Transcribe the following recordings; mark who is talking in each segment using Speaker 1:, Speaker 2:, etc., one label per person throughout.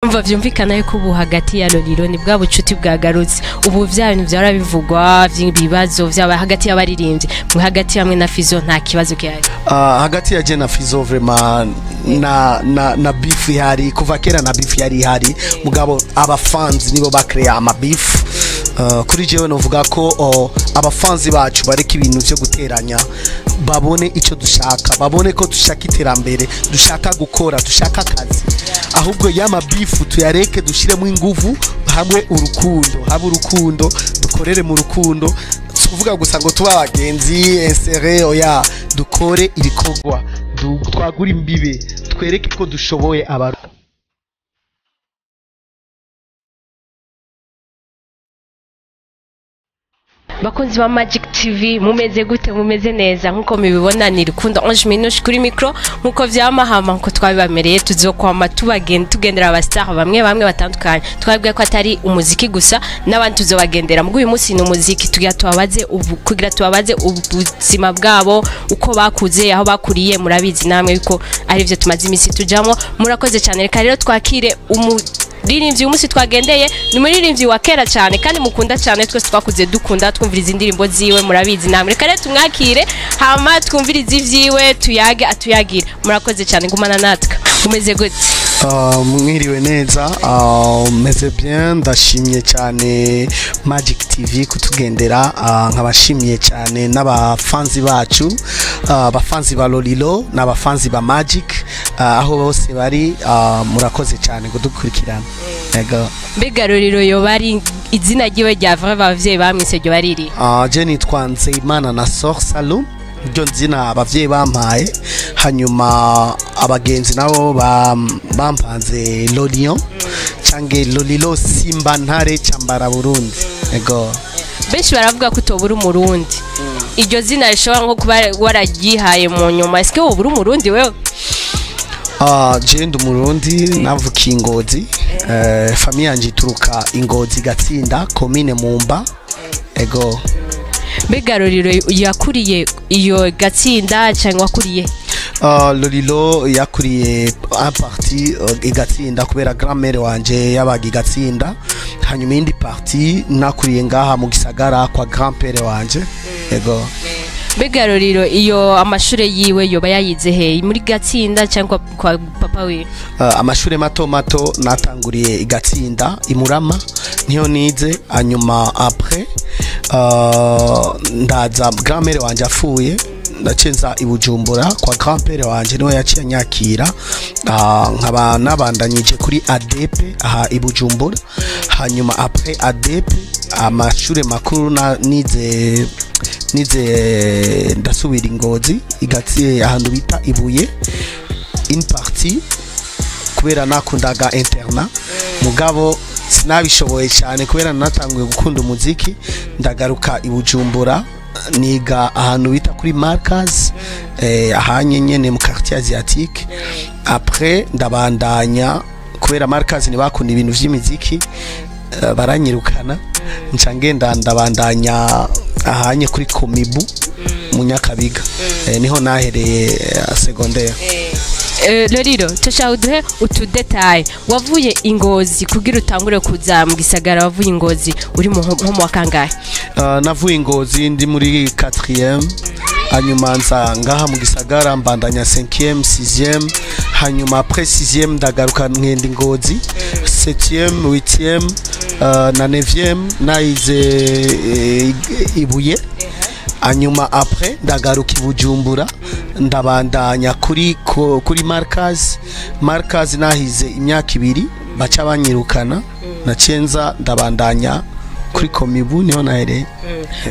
Speaker 1: Umva, vyumvikana yuko ubu hagati ya Lolilo ni bwa bucuti bwagarutse. Ubu vya bintu vyara bivugwa vy'ibibazo vyaba hagati y'abaririmbyi, mu hagati hamwe na Fizo nta kibazo gihari?
Speaker 2: Hagati ya je na Fizo, vraiment na beef ihari kuva kera, na beef yari ihari, mugabo aba fans nibo bakreya ama beef. Kuri jewe novuga ko abafans bacu bareka ibintu vyo guteranya, babone ico dushaka, babone ko dushaka iterambere, dushaka gukora, dushaka akazi. Ahubwo yama beef tuyareke, dushiremo inguvu hamwe urukundo, habe urukundo, dukorere mu rukundo. Si kuvuga gusa ngo tuba abagenzi esere, oya, dukore ibikorwa, twagure imbibe, twereke ko dushoboye abaru.
Speaker 1: Bakunzi ba Magic TV, mumeze gute? Mumeze neza? Nkuko mubibona, ni Rukundo Ange Minouche kuri micro, nkuko vyamahama, nkuko twabibamereye, tuzokwama tubagenda tugendera aba star bamwe bamwe batandukanye. Twabwiye ko atari umuziki gusa, n'abandi tuzobagendera. Mugo uyu munsi ni umuziki, tugira tubabaze ubu, kugira tubabaze ubuzima bwabo, uko bakuze, aho bakuriye. Murabizi namwe yuko ari byo tumaze iminsi tujamo. Murakoze cyane. Reka rero twakire umuririmbyi uyu munsi twagendeye. Ni umuririmbyi wa kera cyane kandi mukunda cyane, twese twakuze dukunda, twumviriza indirimbo ziwe, murabizi namwe. Reka rero tumwakire, hama twumvirize ivyiwe, tuyage, atuyagire. Murakoze cyane, gumana natwe. Umeze gute?
Speaker 2: Mwiriwe neza. Meze bien, ndashimye cyane Magic TV kutugendera. Nkabashimiye cyane n'abafanzi bacu, abafanzi ba Lolilo n'abafanzi ba Magic, aho bose bari, murakoze cyane kudukurikirana. Ego.
Speaker 1: Mbega Lolilo yoba ari izina ryiwe rya vrai abavyeyi bamwise, ryo bariri?
Speaker 2: Je nitwa Nzeyimana na Sor Salum, niryo nzina abavyeyi bampaye, hanyuma abagenzi nabo bampanze Lolion canke Lolilo Simba Ntare Cambara Burundi. Ego.
Speaker 1: Benshi baravuga ko utobura umurundi, iryo zina rishobora nko kuba wararyihaye mu nyuma. Ese wowe uri umurundi wewe?
Speaker 2: Je ndi umurundi, navukiye Ingozi. Famille yanje ituruka Ingozi, Gatsinda, commune Mumba. Ego.
Speaker 1: Mbega Lolilo yakuriye iyo Gatsinda cyangwa wakuriye?
Speaker 2: Lolilo yakuriye en partie igatsinda, kubera grand-mère wanje yabaga igatsinda, hanyuma iyindi partie nakuriye ngaha mu gisagara kwa grand-père wanje. Ego.
Speaker 1: Mbega Lolilo iyo amashure yiwe yoba yayize he, muri Gatsinda cyangwa kwa papa wiwe?
Speaker 2: Amashure mato mato natanguriye igatsinda, imurama niyo nize, hanyuma après ndaza, grand-mère wanje afuye, ndacenza i Bujumbura kwa grand-père wanje, niwe yaciye anyakira. Nkaba nabandanyije kuri ADP aha i Bujumbura, hanyuma après ADP amashure makuru na nize ndasubira Ingozi, igatsi, ahantu bita Ibuye, une partie, kubera nakundaga internat, mugabo sinabishoboye cyane kubera natanguye gukunda umuziki, ndagaruka i Bujumbura, niga ahantu bita kuri Markaz, ahanye nyene mu quartier asiatique. Après ndabandanya, kubera Markaz ntibakunda ibintu vy'imiziki, baranyirukana, nca ngenda ndabandanya ahanye kuri Komibu mu Nyakabiga. Niho nahereye secondaire.
Speaker 1: Lolilo, tushaka uduhe utu détails. Wavuye Ingozi kugira utangure kuza mu gisagara, wavuye Ingozi uri nko mu wa kangahe?
Speaker 2: Navuye Ingozi ndi muri 4e, hanyuma nza ngaha mu gisagara, mbandanya 5e, 6e, hanyuma après 6e ndagaruka ngenda Ingozi 7e, 8e na 9e nayize Ibuye, hanyuma après ndagaruka i Bujumbura, ndabandanya kuri Markaz. Markaz nahize imyaka 2, baca banyirukana, nacenza ndabandanya kuri Komibu, niho nahereye.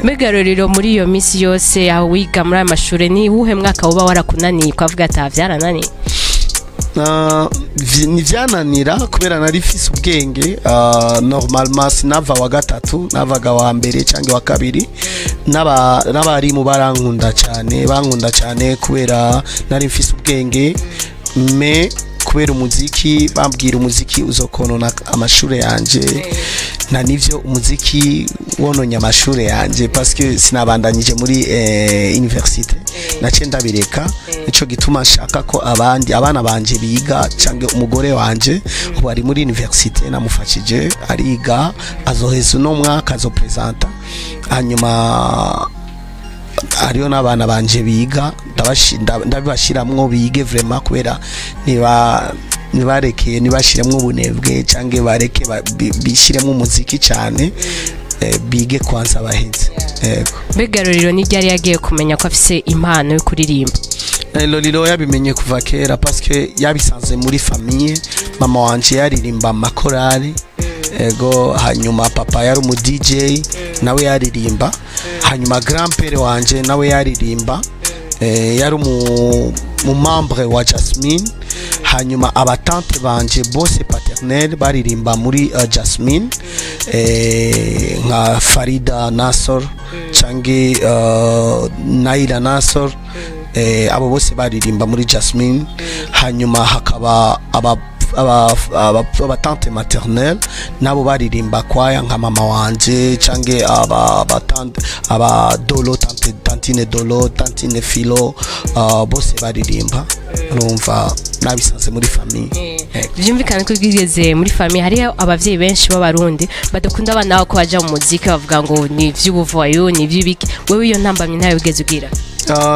Speaker 1: Mbega Lolilo muri iyo minsi yose aho wiga muri aya mashuri, ni uwuhe mwaka uba warakunaniye ukavuga ati aha byarananiye?
Speaker 2: Ntivyananira kubera nari mfise ubwenge. Normalement sinava wa gatatu, navaga wa mbere cyangwa wa kabiri. N'abarimu barankunda cyane, bankunda cyane kubera nari mfise ubwenge, mais kubera umuziki bambwira umuziki uzokonona amashure yanje, na nivyo, umuziki wononye amashure yanje parce que sinabandanyije muri université, naciye ndabireka. Nico gituma nshaka ko abandi abana banje biga, canke umugore wanje ubu ari muri université, namufashije ariga, azoheza uno mwaka, azopresenta. Hanyuma hariyo n'abana banje biga, ndabibashiramwo bige vraiment, kubera niba nibarekeye nibashiremwo ubunebwe canke bareke bishiremwo umuziki cyane, bige kwanza baheze. Yego.
Speaker 1: Mbega Lolilo ni ryari yagiye kumenya ko afise impano yo kuririmba?
Speaker 2: Lolilo yabimenye kuva kera, parce que yabisanze muri famille. Mama wanje yaririmba amakorali, ego, hanyuma papa yari umu DJ, nawe yaririmba, hanyuma grand père wanje nawe yaririmba, yari mu membre wa Jasmine. Hanyuma abatante banje bose paternel baririmba muri Jasmine, nka Farida Nasor canke Naila Nasor, abo bose baririmba muri Jasmine. Hanyuma hakaba abatante maternelle nabo baririmba kwaya, nka mama wanje canke aba tante, aba Dolo, tante, tantine Dolo, tantine Filo, bose baririmba. Urumva nabisanze muri famille.
Speaker 1: Byumvikane ko bwigeze muri famille. Hariho abavyeyi benshi b'Abarundi badakunda abana babo ko baja mu muziki, bavuga ngo ni ivy'ubuvoyo, ni ivy'ibiki. Wewe iyo ntambamye ntayo wigeze ugira?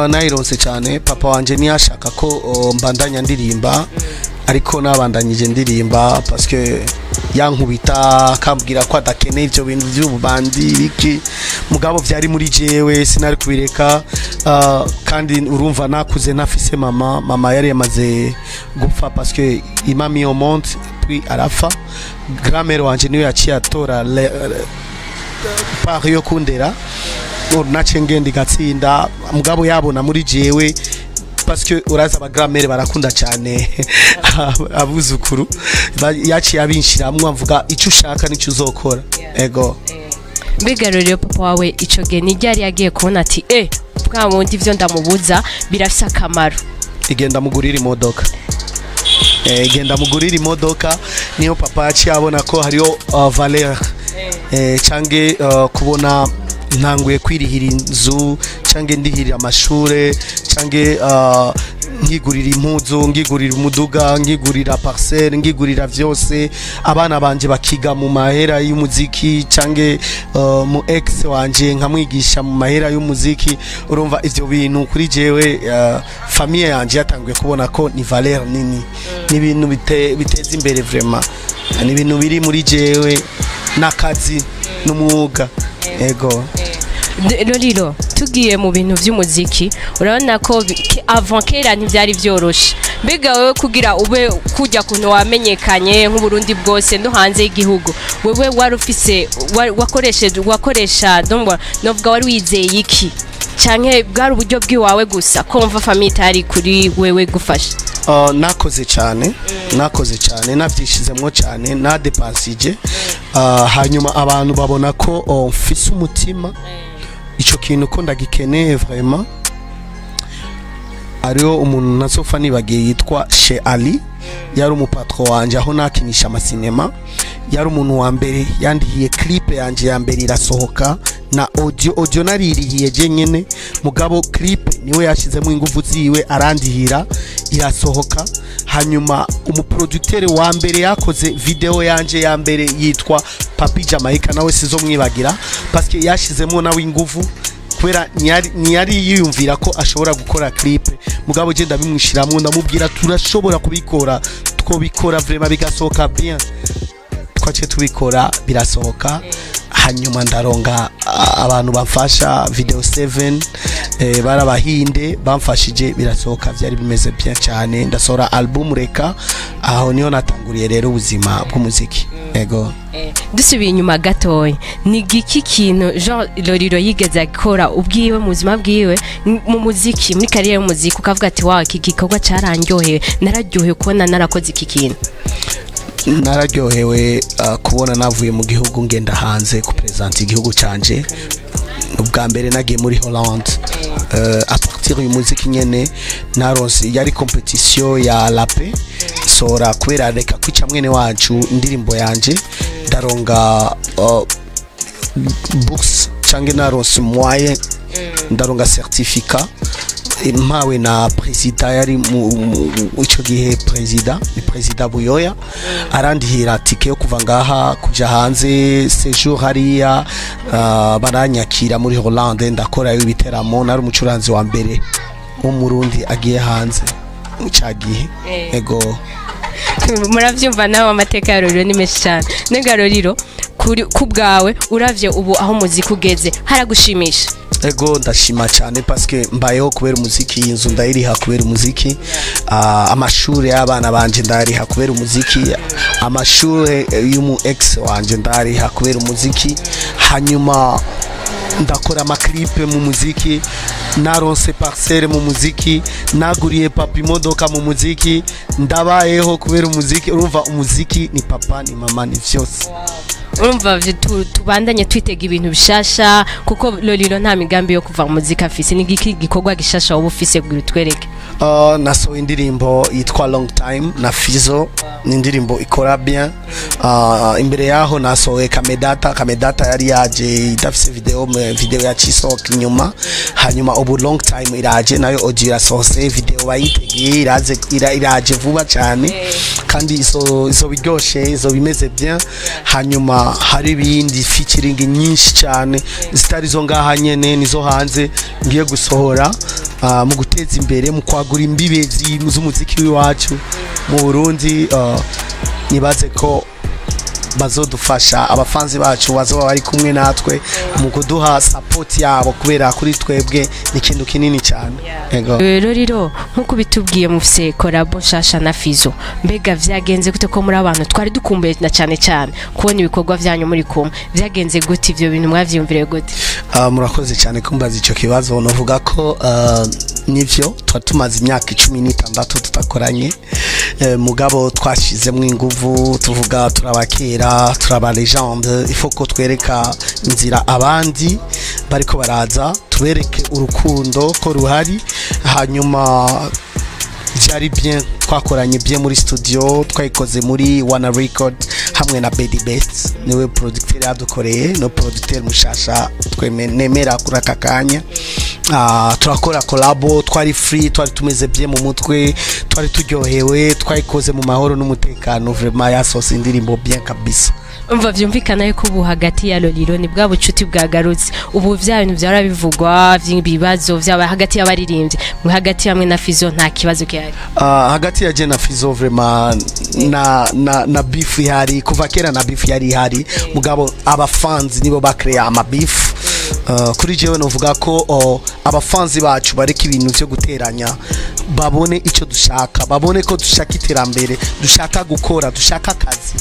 Speaker 2: Nayironse cyane. Papa wanje ntiyashaka ko mbandanya ndirimba, ariko nabandanyije ndirimba parce que yankubita akambwira ko adakeneye ibyo bintu by'ububandi biki, mugabo vyari muri jewe, sinari kubireka. Kandi urumva nakuze ntafise mama. Mama yari yamaze gupfa parce que il m'a mis au monde puis arapfa. Grand-mère wanje niwe yaciye atora part yo kundera. Nace ngenda igatsinda, mugabo yabona muri jewe, parce que uraza aba grand-mère barakunda cyane abuzukuru. Yaciye abinshiramwo, avuga icyo ushaka nicyo uzokora. Ego.
Speaker 1: Mbega rero papa wawe ico gihe ni ryari yagiye kubona ati bwa bundi ivyo ndamubuza birafise akamaro?
Speaker 2: Igenda mugurira imodoka, igenda mugurira imodoka, niyo papa yaciye abona ko hariyo valeur, canke kubona ntanguye kwirihira inzu, canke ndihirira amashure, canke nkigurira impuzu, ngigurira umuduga, ngigurira parcelle, ngigurira vyose, abana banje bakiga mu mahera y'umuziki, canke mu ex wanje nkamwigisha mu mahera y'umuziki. Urumva ivyo bintu kuri jewe, famille yanje yatanguye kubona ko ni valeur nini, ni ibintu biteza imbere vraiment, ni ibintu biri muri jewe, n'akazi n'umwuga. Ego.
Speaker 1: Lolilo, tugiye mu bintu vy'umuziki, urabona ko avant kera ntivyari vyoroshe. Mbega wewe kugira ube kujya kuntu wamenyekanye nk'Uburundi bwose no hanze y'igihugu, wewe wari ufise wakoresheje, wakoresha, donc novuga wari wizeye iki, canke bwari uburyo bw'iwawe gusa ko mva famille itari kuri wewe gufasha?
Speaker 2: Nakoze cyane, nakoze cyane, nabyishizemwo cyane, nadepansije, hanyuma abantu babona ko mfise umutima, ico kintu ko ndagikeneye vraiment. Hariho umuntu nazofa nibagiye yitwa She Ali, yari umupatro wanje aho nakinisha amasinema. Yari umuntu wa mbere yandihiye clip yanje ya mbere, irasohoka na audio. Audio naririhiye je nyene, mugabo clip niwe yashizemo ingufu ziwe, arandihira, irasohoka. Hanyuma umuproducteur wa mbere yakoze video yanje ya mbere yitwa Papi Jamaica, nawe sizomwibagira parce que yashizemo nawe ingufu, kubera ntiyari yiyumvira ko ashobora gukora clip, mugabo je ndabimwishiramwo, ndamubwira turashobora kubikora, twobikora vraiment bigasohoka bien. Twaciye tubikora, birasohoka. Hanyuma ndaronga abantu bamfasha, video 7, barabahinde bamfashije, birasohoka, byari bimeze bien cyane. Ndasohora album reka, aho niho natanguriye rero ubuzima bw'umuziki. Ego.
Speaker 1: Dusubiye inyuma gatoya, ni giki kintu Jean Lolilo yigeze akora ubwiwe mu buzima bwiwe, mu muziki, muri carrière y'umuziki, ukavuga ati: "Wa, iki gikorwa carandyoheye, nararyohewe kubona narakoze iki kintu"?
Speaker 2: Nararyohewe kubona navuye mu gihugu ngenda hanze kupresenta igihugu canje. Ubwa mbere nagiye muri Hollande, à partir y'umuziki nyene. Naronse, yari compétition ya la paix, sora kubera reka kwica mwene wacu indirimbo yanje, ndaronga bourse canke naronse moyen. Ndaronga certificat mpawe na président, yari ico gihe président ni président Buyoya, arandihira tike yo kuva ngaha kuja hanze, séjour hariya, baranyakira muri Hollande, ndakorayo ibiteramo. Nari umucuranzi wa mbere w'Umurundi agiye hanze ca gihe. Ego.
Speaker 1: Muravyumva nawe, amateka ya Lolilo ni menshi cyane. Nega Lolilo, kuri ku bwawe, uravye ubu aho umuziki ugeze, haragushimisha?
Speaker 2: Ego, ndashima cyane parce que mbayeho kubera umuziki. Inzu ndayiriha kubera umuziki, amashuri y'abana banje ndayariha kubera umuziki, amashuri y'umu ex wanje ndayariha kubera umuziki. Hanyuma ndakora ama clip mu muziki, naronse parcelle mu muziki, naguriye papa imodoka mu muziki, ndabayeho kubera umuziki. Urumva, umuziki ni papa, ni mama, ni vyose.
Speaker 1: Urumva tubandanye twitega ibintu bishasha, kuko Lolilo nta migambi yo kuva mu muziki afise. Ni igiki gikorwa gishasha wowe ufise kugira utwereke?
Speaker 2: Nasohoye indirimbo yitwa Long Time na Fizo, ni indirimbo ikora bien. Imbere yaho nasohoye Kamedata. Kamedata yari yaje idafise video, video yacisohoka inyuma. Hanyuma ubu Long Time iraje nayo, audio irasohotse, video bayitegeye, iraze, iraje vuba cyane kandi izo biryoshe, izo bimeze bien. Hanyuma hari ibindi featuring nyinshi cyane zitari zo ngaha nyene, nizo hanze ngiye gusohora, mu guteza imbere, mu kwagura imbibe z'umuziki w'iwacu mu Burundi. Nibaze ko bazodufasha, abafanzi bacu bazoba bari kumwe natwe mu kuduha support yabo, kubera kuri twebwe ni ikintu kinini cyane. Ego.
Speaker 1: Rero rero, nk'uko bitubwiye, mufise collabo nshasha na Fizo. Mbega vyagenze gute, ko muri abantu twari dukumbuye na cyane cyane kubona ibikorwa vyanyu muri kumwe? Vyagenze gute? Ivyo bintu mwavyiyumviriye gute?
Speaker 2: Murakoze cyane kumbaza icyo kibazo. Novuga ko nivyo, tuba tumaze imyaka 16 tutakoranye, mugabo twashizemo inguvu, tuvuga turabakera, turaba légende, il faut ko twereka inzira abandi bariko baraza, tubereke urukundo ko ruhari. Hanyuma byari bien, twakoranye bien muri studio, twayikoze muri Wana Record hamwe na Bedi Best, niwe producteur yadukoreye, no producteur mushasha nemera kuri aka kanya. Turakora collabo, twari free, twari tumeze bien mu mutwe, twari turyohewe, twayikoze mu mahoro n'umutekano. Vraiment yasohotse indirimbo bien kabisa.
Speaker 1: Umva, vyumvikana yuko ubu hagati ya Lolilo ni bwa bucuti bwagarutse. Ubu vya bintu vyara bivugwa vy'ibibazo vyaba hagati y'abaririmbyi, mwe hagati hamwe na Fizo nta kibazo gihari?
Speaker 2: Hagati ya je na Fizo, vraiment na beef ihari kuva kera, na beef yari ihari, mugabo abafans nibo bakreya ama beef. Kuri jewe novuga ko abafanzi bacu bareka ibintu vyo guteranya, babone icyo dushaka, babone ko dushaka iterambere, dushaka gukora, dushaka akazi.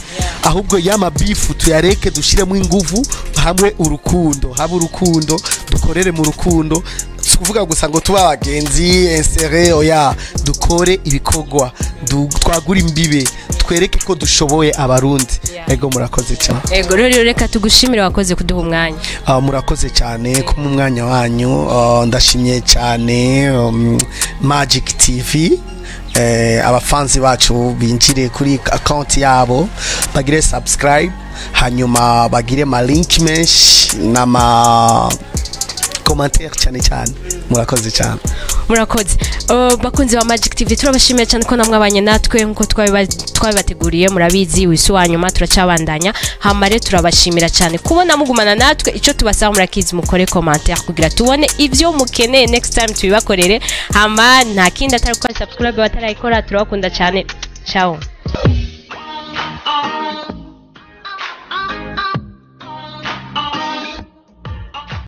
Speaker 2: Ahubwo yama beef tuyareke, dushiremo inguvu hamwe urukundo, habe urukundo, dukorere mu rukundo. Si kuvuga gusa ngo tuba abagenzi insere, oya, dukore ibikorwa, twagure imbibe, twereke ko dushoboye Abarundi. Ego, murakoze cyane.
Speaker 1: Ego rero, reka tugushimire, wakoze kuduha umwanya.
Speaker 2: Murakoze cyane ku mwanya wanyu. Ndashimye cyane Magic TV. Abafanzi bacu binjire kuri account yabo, bagire subscribe, hanyuma bagire ma link menshi n'ama commentaire cyane cyane. Murakoze cyane.
Speaker 1: Murakoze. Bakunzi ba Magic TV, turabashimiye cyane ko namwabanye natwe nkuko twabibateguriye. Murabizi, wisi wa nyuma turacabandanya. Hama rero turabashimira cyane kubona mugumana natwe. Icyo tubasaba murakizi, mukore commentaire kugira tubone ivyo mukeneye, next time tubibakorere. Hama nta kindi atari gukora subscribe batarayikora. Turabakunda cyane, ciao.